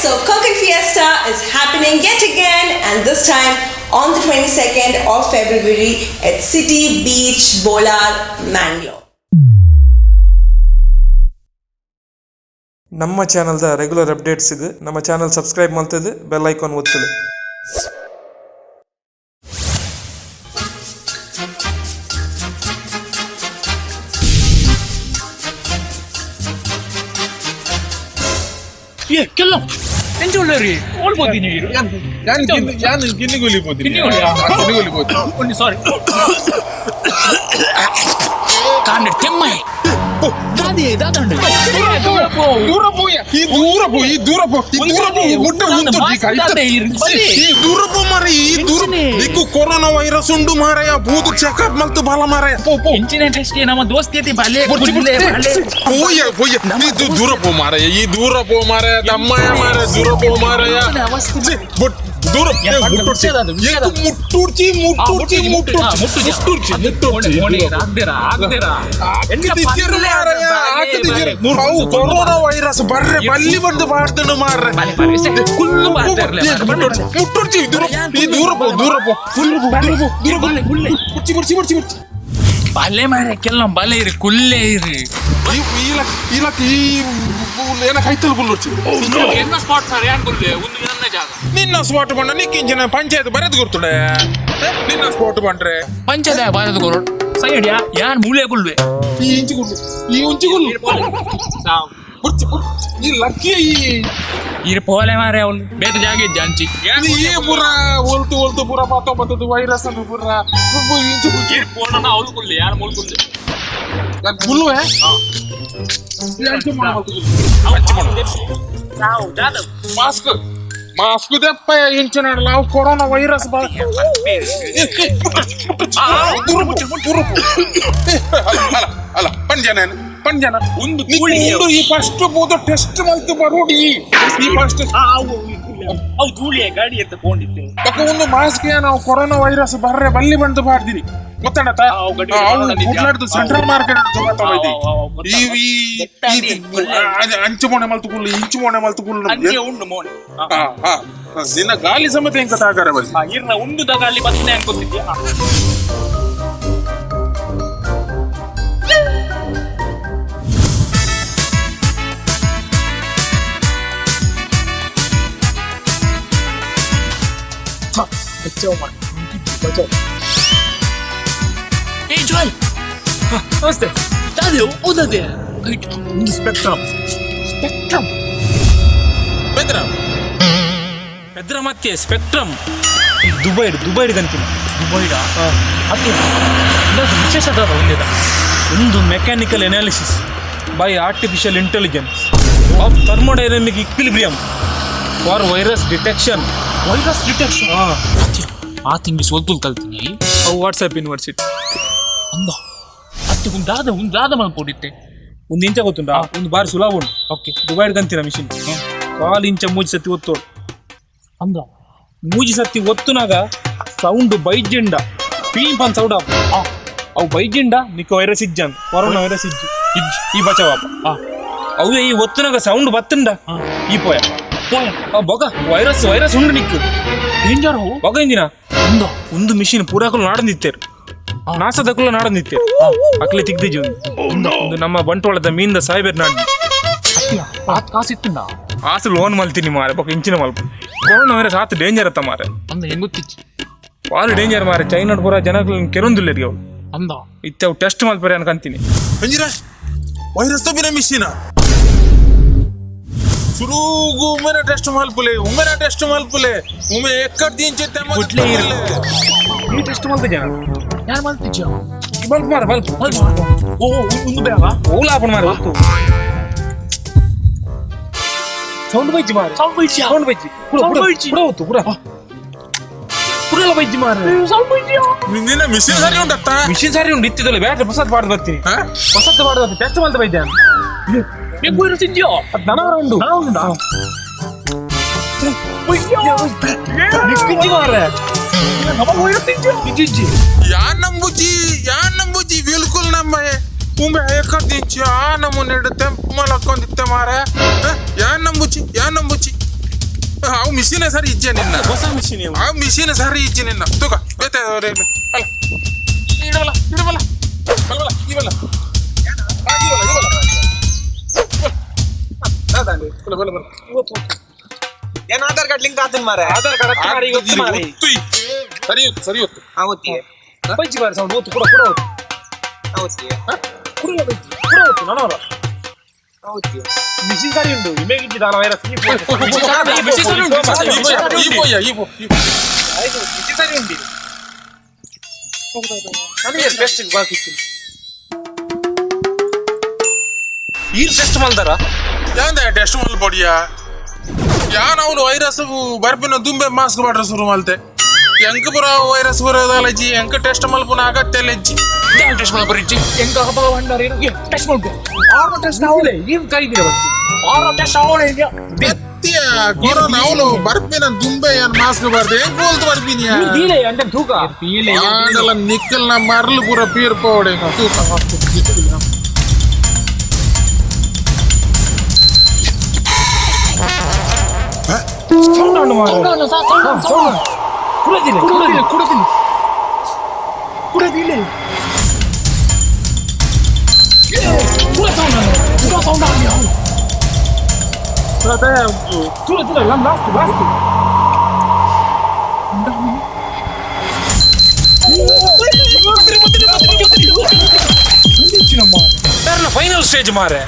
So Konkan Fiesta is happening yet again, and this time on the 22nd of February at City Beach, Bolar, Mangalore. ನಮ್ಮ ಚಾನಲ್ದ regular ಅಪ್ಡೇಟ್ಸ್ಗೆ ನಮ್ಮ channel subscribe ಮಾಡ್ತದೆ bell icon ಒತ್ತಲು. ಏ ಕೆಲ್ಲ ಎಂಚ ಉಳ್ಳರಿ ಓಲ್ಬೋದಿನಿ. ಯಾನ್ ಯಾನ್ ಗಿನ್ನಿಗುಲಿ ಪೋತೀನಿ. ಗಿನ್ನಿಗುಲಿಯಾ? ಗಿನ್ನಿಗುಲಿ ಪೋತೀನಿ. ಒಂದು ಸಾರಿ ಕಾಂಡೆ ತೆಮ್ಮೈ ದಾದಿ ದಾದಂಡು. ದೂರ ಪೋಯ, ಈ ದೂರ ಪೋ, ಈ ದೂರ ಪೋ, ಈ ದೂರ ಪೋ, ಮುಟ್ಟ ಉಂಟು ಈ ಕೈತ. ಈ ದೂರ ಪೋ ಮಾರಾಯ, ಈ ದೂರ. ನಿಕ್ಕು ಕೊರೋನಾ ವೈರಸ್ ಉಂಡು ಮಾರಾಯ, ಬೂದು ಚೆಕಪ್ ಮಲ್ತು ಬಾಲ ಮಾರಾಯ, ಪೋ ಪೋ. ಇಂಚಿನ ಟೆಸ್ಟ್ ನಮ್ಮ ದೋಸ್ತಿ ಐತಿ ಬಾಲೆ. ಬುರ್ಚಿ ಗುಡ್ಲೆ, ಬುರ್ಚಿ. ಬಾಲೆ. ಪೋಯ ಪೋಯ, ನೀ ದೂರ ಪೋ ಮಾರಾಯ, ಈ ದೂರ ಪೋ ಮಾರಾಯ, ತಮ್ಮಯ್ಯ ಮಾರಾಯ, ದೂರ ಪೋ ಮಾರಾಯ. ಛೀ, ಬುಟ್ ದೂರ ಏ, ಮುಟ್ಟುರ್ಚಿ. ವಿಷಯದ ಅದು. ಏ, ಮುಟ್ಟುರ್ಚಿ ಮುಟ್ಟುರ್ಚಿ ಮುಟ್ಟುರ್ಚಿ ಮುಟ್ಟುರ್ಚಿ ಮುಟ್ಟುರ್ಚಿ. ಆಗ್ದಿರಾ ಆಗ್ದಿರಾ. ಹಾಕದಿದ್ದೀರ ಮಾರಾಯ, ಹಾಕದಿದ್ದೀರ. ಅವು ಕೊರೋನಾ ವೈರಸ್ ಬರ್ರೆ ಬಲ್ಲಿ ಬಂದು ಬಾರ್ದನು ಮಾರ್ರೆ. ಕುಲ್ಲು ಬಾರ್ತಾರ್ಲೆ. ಮುಟ್ಟುರ್ಚಿ ಮುಟ್ಟುರ್ಚಿ, ದೂರ, ಈ ದೂರ ಪೋ, ದೂರ ಪೋ, ದೂರ ಪೋ, ದೂರ ಪೋ, ದೂರ ಪೋ. ಗುಳ್ಳೆ. ಬುರ್ಚಿ ಬುರ್ಚಿ ಬುರ್ಚಿ ಬುರ್ಚಿ. ಬಾಲೆ ಮಾರೆ ಕೆಲ್ಲ ಬಾಲೆ ಇರಿ ಕುಲ್ಲೆ ಇರಿ. ಈ ಇಲಕ್ ಇಲಕ್ ಈ ಏನ ಕೈತಲ್ ಗುಲ್ಲುರ್ಚಿ. ಎನ್ನ ಸ್ಪಾಟ್ ಸರ್ ಯಾನ್ ಗುಲ್ಲೆ ಒಂದು ಎನ್ನ ಜಾಗ. ನಿನ್ನ ಸ್ಪಾಟ್ ಬಂಡ ನಿಕ್ಕಿಂಚಿನ ಪಂಚಾಯತ್ ಬರೆದು ಗುರ್ತುಡೆ ನಿನ್ನ ಸ್ಪಾಟ್ ಬಂಡ್ರೆ. ಪಂಚದ ಬಾರದ ಕೊರೋಡ್ ಸೈಡ್ ಯಾ ಯಾನ್ ಮೂಲೆ ಗುಲ್ವೆ. ಈ ಇಂಚು ಗುಲ್ಲು, ಈ ಉಂಚು ಗುಲ್ಲು, ಬುರ್ಚಿ ಬುರ್ಚಿ, ಈ ಲಕ್ಕಿ ಈ. ಇರ್ ಪೋಲೆ ಮಾರೆ ಅವಳು ಬೇತ ಜಾಗ ಇಜ್ಜ ಅಂಚಿ. ಈ ಪೂರ ಒಲ್ತು ಒಲ್ತು ಪೂರ ಪಾತ ಬತ್ತದು ವೈರಸ್ ಅನ್ನು ಪೂರ ಇಂಚು ಗುಲ್ಲು. ಇರ್ ಪೋಣ ಅವಳು ಗುಲ್ಲೆ ಯಾನ್ ಮೂಲ ಗುಲ್ಲೆ. ಗುಲ್ಲು ಮಾಸ್ಕ್ ಮಾಸ್ಕ್ ದೆಪ್ಪ ಇಂಚಿನ ನಾವು ಕೊರೋನಾ ವೈರಸ್ ಬಾ. ಅಲ್ಲ ಅಲ್ಲ ಪಂಜನ ಪಂಜನ ಒಂದು ಒಂದು ಈ ಫಸ್ಟ್ ಬೋದು ಟೆಸ್ಟ್ ಮಲ್ತು ಬರೋಡಿ ಈ ಫಸ್ಟ್. ಅವು ಧೂಳಿಯ ಗಾಡಿ ಎತ್ತ ಕೊಂಡಿತ್ತು. ಬೊಕ ಒಂದು ಮಾಸ್ಕ್ ನಾವು ಕೊರೋನಾ ವೈರಸ್ ಬರ್ರೆ ಬಲ್ಲಿ ಬಂದು ಬಾರ್ದಿನಿ ಗೊತ್ತಣ್ಣ. ಅವು ಗಡಿ ಕೊರೋನಾ ನಿಜ. ಕುಡ್ಲಾಡ್ದು ಸೆಂಟ್ರಲ್ ಮಾರ್ಕೆಟ್ ಅವು ಈ ಈ ಅಂಚು ಮೋಣೆ ಮಲ್ತು ಕುಲ್ಲು, ಇಂಚು ಮೋಣೆ ಮಲ್ತು ಕುಲ್ಲು. ಅಂಚೆ ಉಂಡು ಮೋನೆ. ಹಾ ಹಾ, ನಿನ್ನ ಗಾಲಿ ಸಮೇತ ಹೆಂಗ ತಾಗಾರ ಬಲ್ಲಿ. ಇರ್ನ ಉಂಡುದಾಗ ಅಲ್ಲಿ ಬತ್ತನೆ ಅನ್ಕೊತಿದ್ಯಾ. ಏ ಜೋಯಲ್. ನಮಸ್ತೆ. ದಾದೆ ಓದದೆ. ಒಂದು ಸ್ಪೆಕ್ಟ್ರಮ್. ಸ್ಪೆಕ್ಟ್ರಮ್. ಬೆದ್ರ. ಪೆದ್ರ ಮತ್ತೆ ಸ್ಪೆಕ್ಟ್ರಮ್ ದುಬೈಡ್ ದುಬೈಡ್ ಗಂತಿನ. ದುಬೈಡ ಅತ್ತೆ ವಿಶೇಷ ದಾದ ಒಂದೇದ. ಒಂದು mechanical analysis by artificial intelligence of thermodynamic equilibrium for virus detection. Virus detection ಆ ತಿಂಗಿ ಸೋಲ್ತುಲ್ ಕಲ್ತೀನಿ. ಅವು ವಾಟ್ಸಪ್ ಯೂನಿವರ್ಸಿಟಿ. ಅಂದ ಅತ್ತೆ ಒಂದು ದಾದ ಮಲ್ಕೊಂಡಿತ್ತೆ. ಒಂದು ಇಂಚ ಗೊತ್ತುಂಟಾ, ಒಂದು ಬಾರಿ ಸುಲಭ ಉಂಟು. ಓಕೆ. ದುಬೈಡ್ ಗಂತಿನ ಮಿಷಿನ್ ಕಾಲು ಇಂಚ ಮೂಜಿ ಸತಿ ಒತ್ತೋಡು. ಅಂದ. ಮೂಜಿ ಸತಿ ಒತ್ತುನಾಗ ಸೌಂಡ್ ಬೈಜೆಂಡ ಪೀಂಪ್ ಅಂತ ಸೌಂಡ್ ಆಪ. ಅವು ಬೈಜೆಂಡ ನಿಕ್ಕ ವೈರಸ್ ಇಜ್ಜನ್, ಕೊರೋನಾ ವೈರಸ್ ಇಜ್ಜು ಇಜ್ಜಿ. ಈ ಬಚಾವಪ್ಪ. ಅವು ಈ ಒತ್ತುನಾಗ ಸೌಂಡ್ ಬತ್ತುಂಡ ಈ ಪೋಯ. ಪೋಯ. ಆ ಬೊಗ ವೈರಸ್ ವೈರಸ್ ಉಂಡು ನಿಕ್ಕು. ಡೇಂಜರ್ ಅವು. ಬೊಗ ಇಂದಿನ ಅಂದ. ಒಂದು ಮಿಷಿನ್ ಪೂರಾಕಲು ನಾಡಂದಿತ್ತೇರು, ನಾಸದಕ್ಕಲು ನಾಡಂದಿತ್ತೇರು, ಅಕ್ಲೆ ತಿಗ್ದಿಜಿ ಒಂದು ಒಂದು ನಮ್ಮ ಬಂಟ್ವಾಳದ ಮೀನ್ದ ಸಾಯ್ಬೇರ್ ನಾಡ್. ಅತ್ತಿಯ ಆತ್ ಕಾಸಿತ್ತುಂಡ. ಆಸು ಲೋನ್ ಮಲ್ತೀನಿ ಮಾರೆ, ಬೊಕ ಇಂಚಿನ ಮಲ್ಪ ಕೊರೋನಾ ವೈರಸ್ ಆತು ಡೇಂಜರ್ ಅತ್ತ ಮಾರೆ. ಅಂದ ಹೆಂಗ್ ಗೊತ್ತಿಚ್ಚಿ. ಬಾರಿ ಡೇಂಜರ್ ಮಾರೆ, ಚೈನಾ ಪೂರ ಜನಗಳು ಕೆರೊಂದಿಲ್ಲ ಅವು. ಅಂದ. ಇತ್ತೆ ಅವು ಟೆಸ್ಟ್ ಮಲ್ಪರೆ ಅನ್ಕಂತೀನಿ. ಅಂಜಿರ ವೈರಸ್ ತಪ್ಪಿನ ಮಿಷಿನ ಸುರುಗು ಉಮ್ಮೆನ ಟೆಸ್ಟ್ ಮಲ್ಪುಲೆ, ಉಮ್ಮೆನ ಟೆಸ್ಟ್ ಮಲ್ಪುಲೆ, ಉಮ್ಮೆ ಎಕ್ಕಡ್ ದಿಂಚೆ. ಗುಡ್ಲೆ ಇರು. ಈ ಟೆಸ್ಟ್ ಮಲ್ತ ಜನ. ಯಾರು ಮಲ್ತಿಜ್ಜ? ಈ ಬಲ್ಪ್ ಮಾರ ಬಲ್ಪ್. ಓ ಒಂದು ಬೇಗ. ಓಲ ಆಪಣ ಮಾರೆ, ಗೊತ್ತು ಸೌಂಡ್ ಬೈಜಿ ಮಾರೆ. ಸೌಂಡ್ ಬೈಜ್ಜಾ? ಸೌಂಡ್ ಬೈಜಿ ಕುಡ. ಸೌಂಡ್ ಕುಡ. ಬೈಜಿ. ಕುಡ ಹೊತ್ತು ಕುಡ ಕುಡಲ ಬೈಜಿ ಮಾರೆ. ಸೌಂಡ್ ಬೈಜ್ಜಾ? ನಿನ್ನ ಮಿಷಿನ್ ಸರಿ ಉಂಟತ್ತ. ಮಿಷಿನ್ ಸಾರಿ ಉಂಟು ಇತ್ತಿದ್ದಲ್ಲ, ಬ್ಯಾಟ್ರಿ ಹೊಸತ್ ಬಾರ್ದು ಬರ್ತೀನಿ. ಹಾ? ಹೊಸತ್ ಬಾರ್ದು ಬರ್ತೀನಿ, ಟೆಸ್ಟ್ ಮಲ್ತ ಬೈದ್ಯ. ಹೆಂಗ್ ವೈರಸ್ ಇದ್ಯೋ? ಅದು ನನವರ ಉಂಡು. ಉಂಟಾ? ನಿಕ್ಕಿಜ್ಜಿ ಮಾರೆ. ನಮ್ಮ ವೈರಸ್ ಇದ್ಯೋ? ಇಜ್ಜಿ. ಯಾ ನಂಬುಜಿ, ಯಾ ನಂಬುಜಿ, ಬಿಲ್ಕುಲ್ ನಂಬ. ಉಂಬೆ ಎಕ್ಕಡ್ ದಿಂಚಿ ಆ ನಮೂನೆ ತೆಂಪು ಮಲಕ್ಕೊಂದಿತ್ತೆ ಮಾರೆ. ಯಾ ನಂಬುಜಿ, ಯಾ ನಂಬುಜಿ. ಅವು ಮಿಷಿನ್ ಸರಿ ಇಜ್ಜೆ ನಿನ್ನ. ಹೊಸ ಮಿಷಿನ್. ಆ ಮಿಷಿನ್ ಸರಿ ಇಜ್ಜೆ ನಿನ್ನ. ತೂಕ ಬೇತೆ ಅಲ್ಲ, ಇಡವಲ್ಲ ಇಡವಲ್ಲ ಬಲವಲ್ಲ ಇವಲ್ಲ ಇವಲ್ಲ ಇವಲ್ಲ ಬಲ ಬಲ. ಏನ್ ಆಧಾರ್ ಕಾರ್ಡ್ ಲಿಂಕ್ ಆತನ್ ಮಾರೆ? ಆಧಾರ್ ಕಾರ್ಡ್ ಮಾರಿ ಗೊತ್ತು ಮಾರಿ. ಸರಿ ಹೊತ್ತು, ಸರಿ ಹೊತ್ತು. ಆವತ್ತಿ. ಬಜ್ಜಿ ಬಾರಿ ಸೌಂಡ್ ಓತು ಕೂಡ ಕೂಡ ಓತು. ಆವತ್ತಿ. ಕುಡಿಲ್ಲ ಬಜ್ಜಿ ಕೂಡ ಓತು ನನವರ. ಆವತ್ತಿ. ಮಿಷಿನ್ ಸರಿ ಉಂಟು, ಇಮೇಜ್ ಇದ್ದಾರ ವೈರಸ್. ಮಿಷಿನ್ ಸರಿ ಉಂಟು, ಈ ಪೋಯ ಈ ಪೋ. ಮಿಷಿನ್ ಸರಿ ಉಂಟು. ನನಗೆ ಬೆಸ್ಟ್ ಬಾಕಿ ಇತ್ತು. ಈ ಟೆಸ್ಟ್ ಮಲ್ದಾರ? ಯಾಂದ ಟೆಸ್ಟ್ ಮಲ್ ಪಡಿಯ? ಯಾನ್ ಅವನು ವೈರಸ್ ಬರ್ಪಿನ ದುಂಬೆ ಮಾಸ್ಕ್ ಬಾಟ್ರ ಶುರು ಮಲ್ತೆ. ಎಂಕ್ ಪುರ ವೈರಸ್ ಬರೋದಲ್ಲಜ್ಜಿ, ಎಂಕ್ ಟೆಸ್ಟ್ ಮಲ್ಪುನ ಅಗತ್ಯ ಅಲ್ಲಜ್ಜಿ. ಟೆಸ್ಟ್ ಮಲ್ ಬರಿಜ್ಜಿ. ಎಂಕ ಹಬ್ಬ ಭಂಡಾರ ಏನು ಟೆಸ್ಟ್ ಮಾಡ್ಬೇಕು? ಆರು ಟೆಸ್ಟ್ ಅವಳೆ ಏನು ಕೈದಿರ ಬತ್ತಿ ಆರು ಟೆಸ್ಟ್ ಅವಳೆ. ಸತ್ಯ, ಕೊರೋನಾ ಅವನು ಬರ್ಪಿನ ದುಂಬೆ ಯಾನ್ ಮಾಸ್ಕ್ ಬರ್ದೆ ಎಂಕ್ ಹೋಲ್ತು ಬರ್ಪಿನಿಯ? ದೀಲೆ ಅಂಟ ತೂಕ. ಆಂಡಲ ನಿಕ್ಕಲ್ನ ಮರಲು ಪೂರ ಪೀರ್ ಪೋಡೆ. ಸೌಂಡ್ ಉಂಟು ಮಾರ್ರೆ. ಸೌಂಡ್ ಕುಡದಿಲ್ಲ ಕುಡದಿಲ್ಲ ಕುಡದಿಲ್ಲ ಕುಡದಿಲ್ಲ ಪೂರ ಸೌಂಡ್ ಪೂರ ಸೌಂಡ್ ಆಗಿ ತೂರ ತೂರ ಲಾಸ್ಟ್ ಲಾಸ್ಟ್. ಫೈನಲ್ ಸ್ಟೇಜ್ ಮಾರೆ.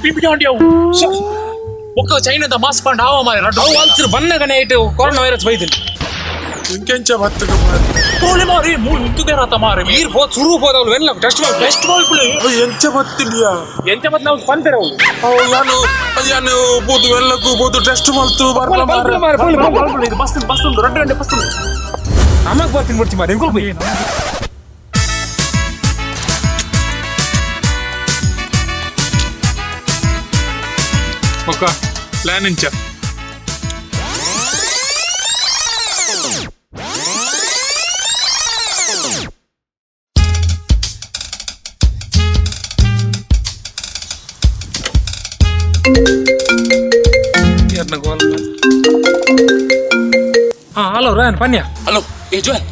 ಪಿಪಿ ಅವು ಒಕ್ಕ ಚೈನಾದ ಮಾಸ್ಕ್ ಪಾಂಡ್ ಆವ ಮಾರೆ. ಅವು ಅಲ್ಸಿರು ಬನ್ನಗನೆ ಇಟ್ಟು ಕೊರೋನಾ ವೈರಸ್ ಬೈದಿಲ್ಲ. ಇಂಕೆಂಚ ಬತ್ತಕ? ತೋಲೆ ಮಾರೆ, ಮೂರು ಉಂತುದೇರಾತ ಮಾರೆ. ನೀರು ಪೋ ಸುರು ಹೋದವ್ರು ಎಲ್ಲ ಟೆಸ್ಟ್ ಮಾಡಿ ಟೆಸ್ಟ್ ಮಲ್ಪುಲೆ. ಎಂಚ ಬತ್ತಿಲ್ಯಾ? ಎಂತ ಮತ್ತೆ ನಾವು ಪಂಪೆರ ಅವು. ಯಾನು ಯಾನು ಬೋದು ಎಲ್ಲಕ್ಕೂ ಬೋದು ಟೆಸ್ಟ್ ಮಲ್ತು ಬರ್ಪ ಮಾರ್ರೆ. ಇದು ಬಸ್ ಬಸ್ ಉಂಟು, ರಡ್ಡು ಗಂಟೆ ಬಸ್ ಉಂಟು. ನಮಗ್ ಬರ್ತೀನಿ ಬಿಡ್ತಿ ಮಾರೆ ಎಂಕುಲ್ ಪೋಯಿ. ಒಕ್ಕ ಪ್ಲಾನ್ ಇಂಚ? ಹಾ ಹಲೋ ರಾಯನ್ ಪನ್ಯ. ಹಲೋ, ಏ ಜೋಯ್,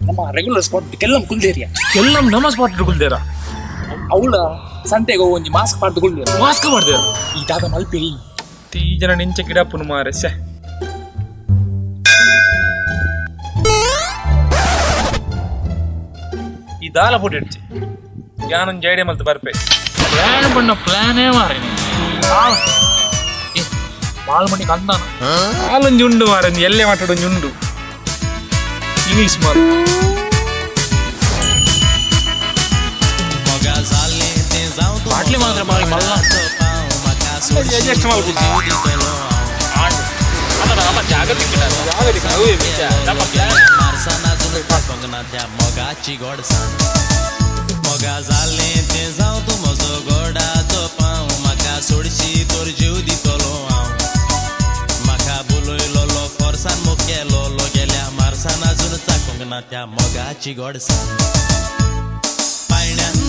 ನಮ್ಮ ರೆಗ್ಯುಲರ್ ಸ್ಪಾಟ್ ಕೆಲ್ಲಂ ಕುಲ್ದೇರಿಯ. ಎಲ್ಲ ನಮ್ಮ ಸ್ಪಾಟ್ ಕುಲ್ದೇರ. ಅವಳ ಸಂತೆಗೆ ಒಂಜಿ ಮಾಸ್ಕ್ ಪಾಡ್ದು ಕುಲ್ದೇರ. ಮಾಸ್ಕ್ ಮಾಡ್ದೇರ. ಈ ದಾದ ಮಲ್ಪೆ. ಈ ಜನ ನಿಂಚ ಗಿಡಪ್ಪನು ಮಾರೆ ಶ್ಯೆ. ಈ ದಾಲ ಪುಡಿ ಇಡ್ಚಿ ಯಾನೊಂದು ಐಡಿಯಾ ಮಲ್ತು ಬರ್ಪೆ. ಪ್ಲಾನ್ ಬಣ್ಣ ಪ್ಲಾನೇ ಮಾರೆ. ಬಾಳ್ ಮಣಿ ಕಂದಾನ. ಹಾಲೊಂಜಿ ಉಂಡು ಮಾರೆ, ಒಂಜಿ ಎಲ್ಲೆ ಮಾತಾಡೊಂಜಿ ಉಂಡು ಇಂಗ್ಲೀಷ್ ಮಾರು. ಬಾಟ್ಲಿ ಮಾತ್ರ ಮಾರಿ ಮಲ್ಲ. ಎಷ್ಟು ಮಲ್ಪು? ನಮ್ಮ ಜಾಗತಿಕ ನಮ್ಮ ಪ್ಲಾನ್. मोगाची गोडसाण मोगा जालें तें जावं तूं म्हजो गोडाचो पाव, म्हाका सोडशी तर जीव दितलो हांव. म्हाका बोलयलोलो फोर्सान मुखेलो गेल्या मारसान, आजून चाकूंक ना त्या मोगाची गोडसाण पायण्यान.